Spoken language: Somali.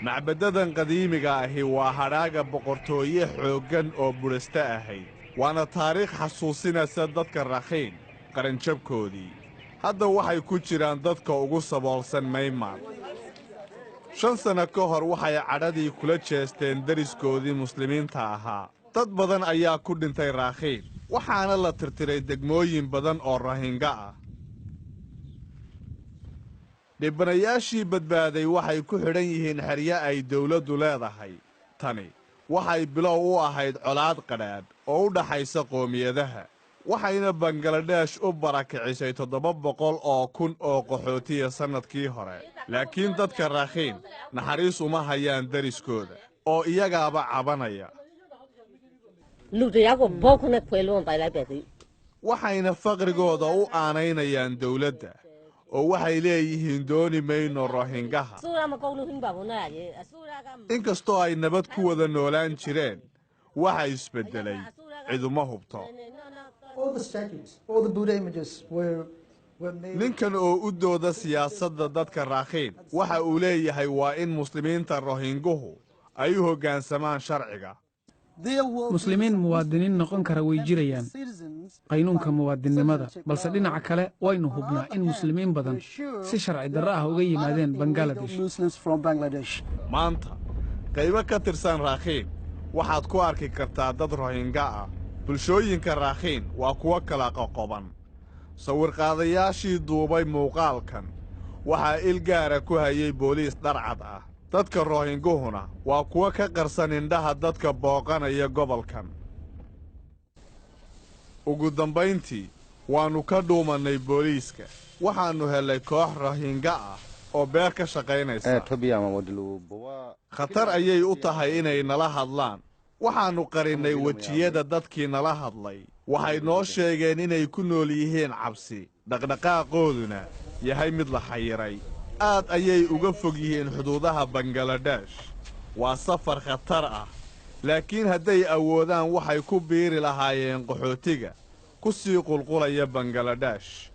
Macbadadan qadiimiga ahi waa hadhaaga boqortooye xooggan oo Budhista ahayd, waana taariikh xasuusinaysa dadka Rakhiin qaranjabkoodii. Hadda waxay ku jiraan dadka ugu saboolsan Maymar. 5 sanno ka hor waxay cadhadii kula jeesteen deriskoodii Muslimiinta ahaa. Dad badan ayaa ku dhintay Raakhiin, waxaana la tirtiray degmooyin badan oo Rohinga ah. Dhibanayaashii badbaaday waxay ku xidhan yihiin xeryo ay dawladdu leedahay. Tani waxay bilow u ahayd colaad qadhaadh oo u dhaxaysa qoomiyadaha, waxayna Bangaladesh u barakicisay 700,000 oo qaxootiya sannadkii hore. Laakiin dadka Rakhiin naxariis uma hayaan deriskooda oo iyagaaba cabanaya. လူတယောက်ကိုဘောခုနဲ့ခွဲလုံးပိုင်လိုက်ပဲစီ Waxayna faqrigooda u aanaynayaan dawladda oo waxay leeyihiin dooni mayno Rohingaha. ဆိုရမကုန်လို့ဟင်းပါဘူးနာရေအစိုးရက Inkastoo ay nabad ku wada noolaan jireen, waxa isbeddelay ciduma hubto. All the statues, all the Buddha images were made. Ninkan oo u dooda siyaasadda dadka Raakhiin waxa uu leeyahay waa in Muslimiinta Rohinguhu ay u hoggaansamaan sharciga. Muslimiin muwaadiniin noqon kara way jirayaan qaynuunka muwaadinnimada, balse dhinaca kale waynu hubnaa in Muslimiin badan si sharci darro ah uga yimaadeen Bangaladesh. Muslims from Bangladesh. Maanta qaybo ka tirsan Raakhiin waxaad ku arki kartaa dad Rohinga ah. Bulshooyinka Raakhiin waa kuwo kala qoqoban. Sawirqaadayaashii duubay muuqaalkan waxaa il gaara ku hayay booliis dharcad ah. Dadka Rohinguhuna waa kuwo ka qarsan indhaha dadka booqanaya gobolkan. Ugu dambayntii waannu ka dhuumannay booliiska. Waxaannu hellay koox Rohinga ah oo beer ka shaqaynaysa. အဲထွက်ပြရမှာပေါ့ဒီလိုဘဝ Khatar ayay u tahay inay nala hadlaan. Waxaannu qarinnay wejiyada dadkii nala hadlay. Waxay noo sheegeen inay ku nool yihiin cabsi, dhaqdhaqaaqooduna yahay mid la xayiray. Aad ayay uga fog yihiin xuduudaha Bangaladesh. Waa safar khatar ah, laakiin hadday awoodaan waxay ku biiri lahaayeen qaxootiga ku sii qulqulaya Bangaladesh.